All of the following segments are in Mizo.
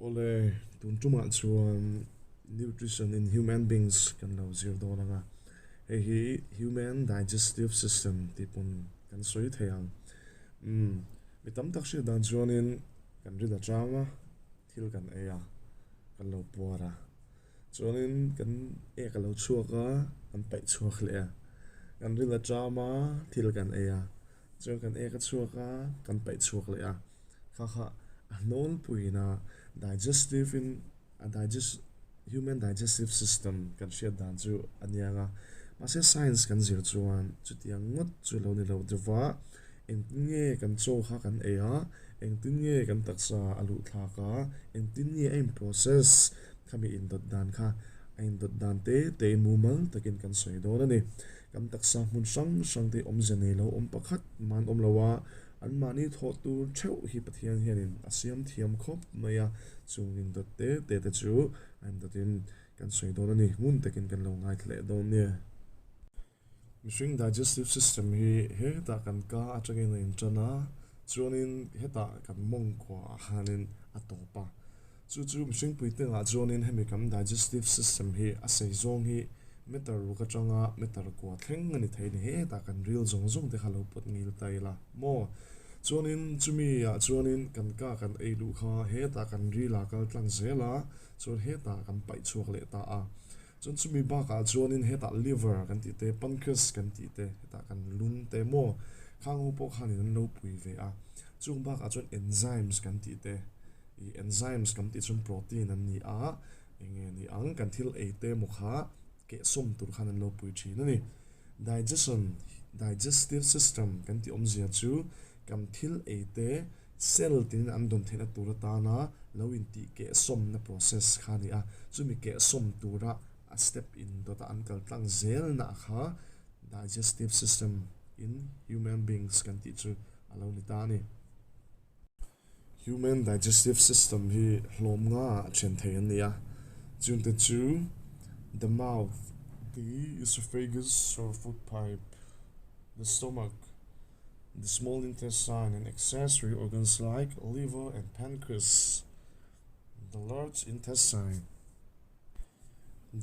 Awle, tun tumah chuan Nutrition in Human Beings kan lo zir dawn ang a, hei hi Human Digestive System tih pawn kan sawi thei ang. Umm, mi tam tak hriat dan chuanin kan rin a chang a, thil kan ei a, kan lo puar a, chuanin kan ek a lo chhuak a, kan paih chhuak leh a, kan rin a cham a, thil kan ei a, chuan kan ek a chhuak a, kan paih chhuak leh a. Kha kha a hnawlpuiin a digestive in a digest human digestive system kan hriat dan chu a niang a, mahse science kan zir chuan chutiang ngawt chu lo ni lo deuh a, engtin nge kan chaw kha kan ei a, engtin nge kan taksa a luh thlak a, engtin nge a in process khami indawt dan kha a indawt dan te te in mumal takin kan sawi dawn a ni. Kan taksa hmun hrang hrang te awmzia nei lo awm pakhat man awm lo a, Anmahni thawh tur theuh hi Pathian hianin a siam thiam khawp mai a, chung indawt te te te chu a indawtin kan sawi dawn a ni, ngun takin kan lo ngaithla leh dawn nia. Mihring digestive system hi hetah kan ka atangin a intan a, chuanin hetah kan mawngkua ah khanin a tawp a. Chu chu mihring puitengah chuanin hemi kan digestive system hi a sei zawng hi meter ruk atanga meter kua thleng a ni thei ni hetah kan ril zawng zawng te kha lo pawt ngil ta ila maw? Chuanin chumi ah chuanin kan ka kan ei luh kha hetah kan ril ah kal tlang zel a, chuan hetah kan paih chhuak leh ta a. Chuan chumi bakah chuanin hetah liver kan tih te, pancreas kan tih te, hetah kan lung te maw? Khang ho pawh khanin an lo pui ve a. Chung bakah chuan enzymes kan tih te. Ih enzymes kan tih chuan protein an ni a, eng nge ni ang kan thil ei te emaw kha kehsawm tur khan an lo pui thin a ni. Digestion, digestive system kan tih awmzia chu kan thil ei te cell tinin an dawn theihna tur atana lo intih kehsawmna process kha a ni a, chumi kehsawm tura a step indawta an kal tlang zelna kha digestive system in human beings kan tih chu a lo ni ta a ni. Human digestive system hi hlawm nga ah then thei an ni a, chungte chu the mouth, the esophagus or food pipe, the stomach, the small intestine and accessory organs like liver and pancreas, the large intestine.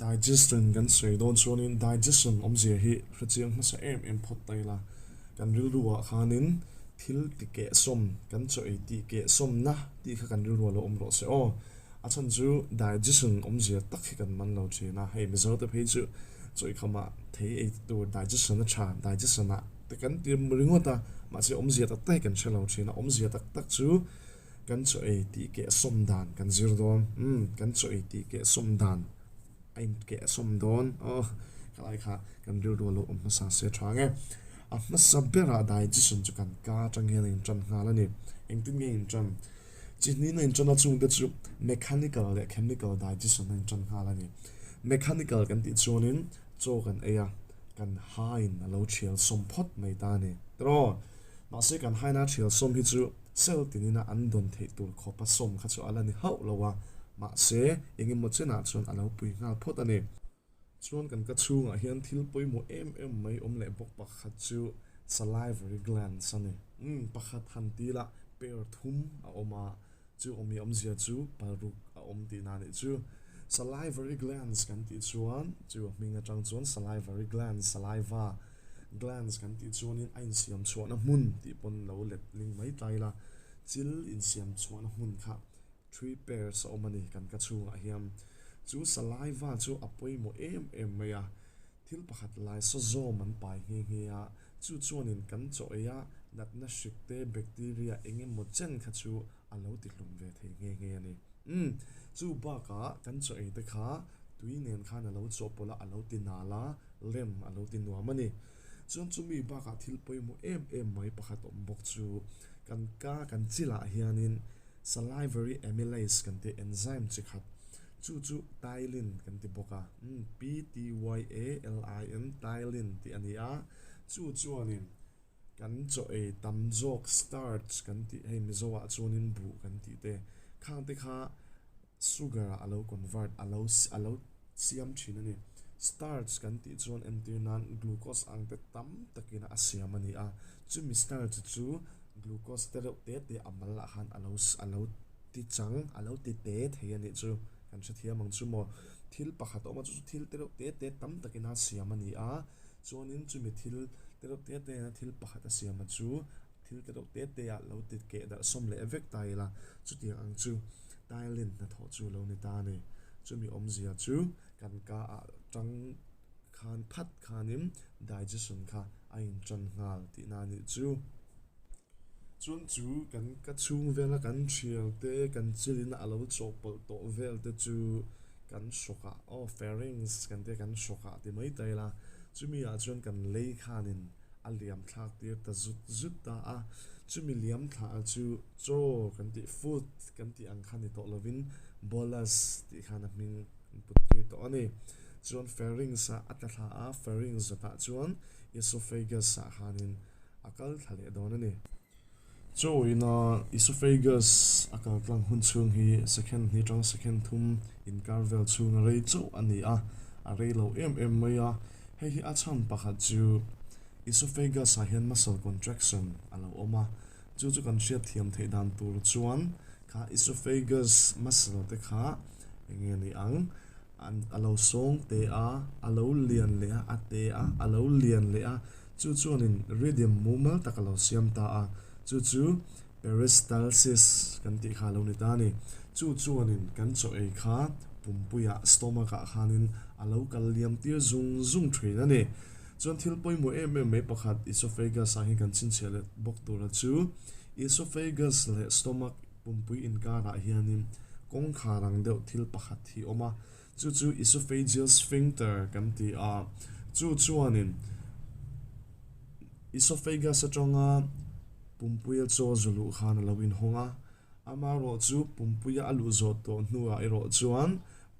Digestion kan sawi dawn chuanin digestion awmzia hi hrechiang hmasa em em phawt ta ila, kan rilruah khanin thil ti kehsawm, kan chaw ei tih kehsawmna tih kha kan rilruah lo awm rawh se aw. A chhan chu digestion awmzia tak hi kan man lo thin a, hei Mizote phei chu chaw ei khamah thei ei tur digestion a tha, digestion ah te kan ti ringawt a, mahse awmzia tak tak hi kan hre lo thin a, awmzia tak tak chu Kan chaw ei tih keh sawm dan kan zir dawn. Umm, kan chaw ei tih keh sawm dan a in keh sawm dawn. Aw, ka lai kha kan rilru a lo awm hmasa se tha ang e. A hmasa berah digestion chu kan ka atang hian a intan nghal a ni. Engtin nge a intan? Chi hnin a intan a chungte chu mechanical leh chemical digestion a intan nghal a ni. Mechanical kan tih chuanin chaw kan ei a, kan hain a lo thial sawm phawt mai ta a ni. Tiraw? Mahse kan haina thial sawm hi chu Cell tinin a an dawn theih tur khawpa sawm kha chu a la ni hauh lo a, mahse eng emaw chenah chuan a lo pui nghal phawt a ni. Chuan kan ka chhungah hian thil pawimawh em em mai awm leh bawk pakhat chu salivary glands a ni. Umm, pakhat han ti la, pair thum a awm a, chu awmi awmzia chu paruk a awm tihna a nih chu. Salivary glands kan tih chuan chu a hming atang chuan salivary glands, saliva, Glands kan tih chuanin a insiam chhuahna hmun tih pawn lo let ling mai ta ila, chil insiam chhuahna hmun kha three pairs a awm a ni kan ka chhungah hian. Chu saliva chu a pawimawh em em mai a, thil pakhat lysosome an pai nghe nghe a, chu chuanin kan chaw ei a natna hrik te, bacteria eng emaw chen kha chu a lo ti hlum ve thei nghe nghe a ni. Umm, chu bakah kan chaw ei te kha tui nen khan a lo chawhpawlh a, a lo ti nal a, lem a lo ti nuam a ni. Chuan chumi bakah thil pawimawh em em mai pakhat awm bawk chu kan ka kan chilah hianin salivary amylase kan tih enzyme chi khat chu chu ptyalin kan ti bawk a, umm, P-T-Y-A-L-I-N, ptyalin tih a ni a, chu chuanin Kan chaw ei tam zawk starch kan tih hei Mizo ah chuanin buh kan tih te khang te kha sugar ah a lo convert a lo a lo siam thin a ni. Starch kan tih chuan entir nan glucose ang te tam takin a siam a ni a, chumi starch chu glucose te reuh te te a mal ah khan a lo a lo. ti chang, a lo ti te thei a nih chu. Kan hrethiam ang chu maw? Thil pakhat a awm a, chu chu thil te reuh te te tam takin a siam a ni a. Chuanin chumi thil te reuh te te ina thil pakhat a siam a chu thil te reuh te te ah lo ti keh darh sawm leh vek ta ila, chutiang ang chu Tailin hnathawh chu lo ni ta a ni. Chumi awmzia chu kan ka ah tang khan phat khanin digestion kha a intan nghal tihna a nih chu. Chuan chu kan ka chhung vela kan thial te, kan chilin a lo chawhpawlh tawh vel te chu kan hrawkah aw pharynx kan tia kan hrawkah ti mai ta ila, chumi ah chuan kan lei khanin a liam thlak tir ta zut zut ta a, chumi liam thlah chu chaw kan tih food kan tih ang kha ni tawh lovin bolus tih khan a hming an put tir tawh a ni. Chuan pharynx ah a tla thla a, pharynx zatah chuan esophagus ah khanin a kal thla leh dawn a ni. Chaw ina esophagus a kal tlang hun chhung hi second hnih atang second thum inkar vel chhung a rei chauh a ni a, a rei lo em em mai a. Hei hi a chhan pakhat chu esophagus ah hian muscle contraction a lo awm a, chu chu kan hriat thiam theih dan tur chuan kha esophagus muscle te kha eng nge ni ang An a lo sawng te a, a lo lian leh a, a te a, a lo lian leh a, chu chuanin rhythm mumal tak a lo siam ta a, chu chu peristalsis kan tih kha a lo ni ta a ni. Chu chuanin kan chaw ei kha pumpuiah, stomach ah khanin a lo kal liam tir zung zung thin a ni. Chuan thil pawimawh em em mai pakhat esophagus ah hian kan chhinchhiah leh bawk tura chu esophagus leh stomach Pumpui inkarah hianin kawngkhar ang deuh thil pakhat hi awm a, chu chu esophageal sphincter kan ti a. Chu chuanin esophagus atanga pumpuia chaw zu luh khan a lo inhawng a, amaherawh chu pumpuia a luh zawh tawh hnuah erawh chuan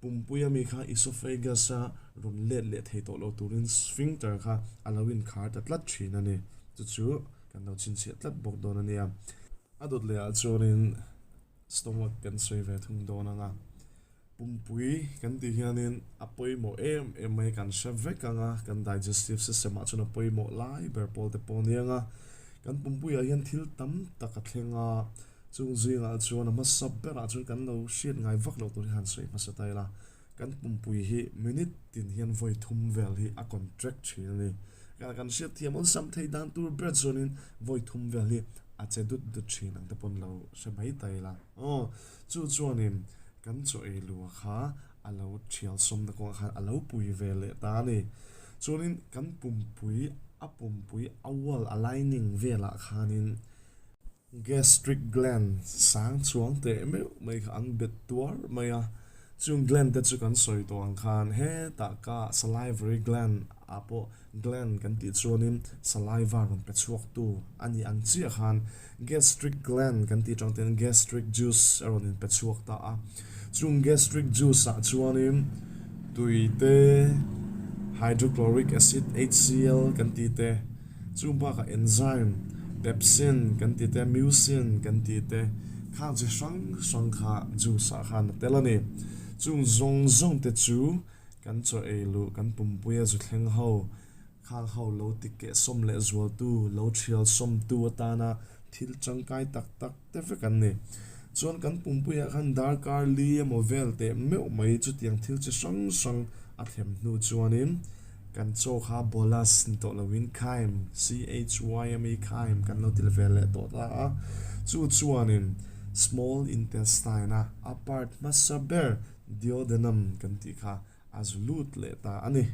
pumpuia mi kha esophagus-a rawn let leh thei tawh lo turin sphincter kha a lo inkhar ta tlat thin a ni. Chu chu kan lo chhinchhiah tlat bawk dawn a nia. A dawt leh ah chuanin stomach kan sawi ve thung dawn ang a, pumpui kan tih hianin a pawimawh em em mai kan hre vek ang a, kan digestive system ah chuan a pawimawh lai ber pawl te pawh a ni ang a, kan pumpui ah hian thil tam tak a thleng a, chung zingah chuan a hmasa berah chuan kan lo hriat ngai vak loh tur hi han sawi hmasa ta ila. Kan pumpui hi minute tin hian vawi thum vel hi a contract thin a ni. Kan hriat thiam awlsam thei dan tur ber chuanin vawi thum vel hi a che dut dut thin ang te pawn lo hre mai ta ila. Aw, chu chuanin kan chaw ei lua kha a lo thial sawmna kawngah khan a lo pui ve leh ta a ni. Chuanin kan pumpui a pumpui a wall a lining velah khanin Gastric gland sang chuang teh meuh mai kha an bet tuar mai a, chung gland te chu kan sawi tawh ang khan hetah ka salivary gland ah pawh gland kan tih chuanin saliva rawn pe chhuak tu a nih ang chiah khan gastric gland kan tih atang ten gastric juice a rawn in pe chhuak ta a, chung gastric juice ah chuanin tui te hydrochloric acid HCl kan tih te. Chung bakah enzyme, pepsin kan tih te, mucin kan tih te, khang chi hrang hrang kha juice ah khan a tel a ni. Chung zawng zawng te chu kan chaw ei luh, kan pumpuia zu thleng ho, khang ho lo ti keh sawm leh zualtu, lo thial sawmtu atana thil tangkai tak tak te vek an ni. Chuan kan pumpuiah khan darkar li emaw vel teh meuh mai chutiang thil chi hrang hrang a thlem hnu chuanin kan chaw kha bolus ni tawh loin chyme, C-H-Y-M-E, chyme kan lo til ve leh tawh ta a. Chu chuanin small intestine a a part hmasa ber duodenum kan tih kha a zu lut leh ta a ni.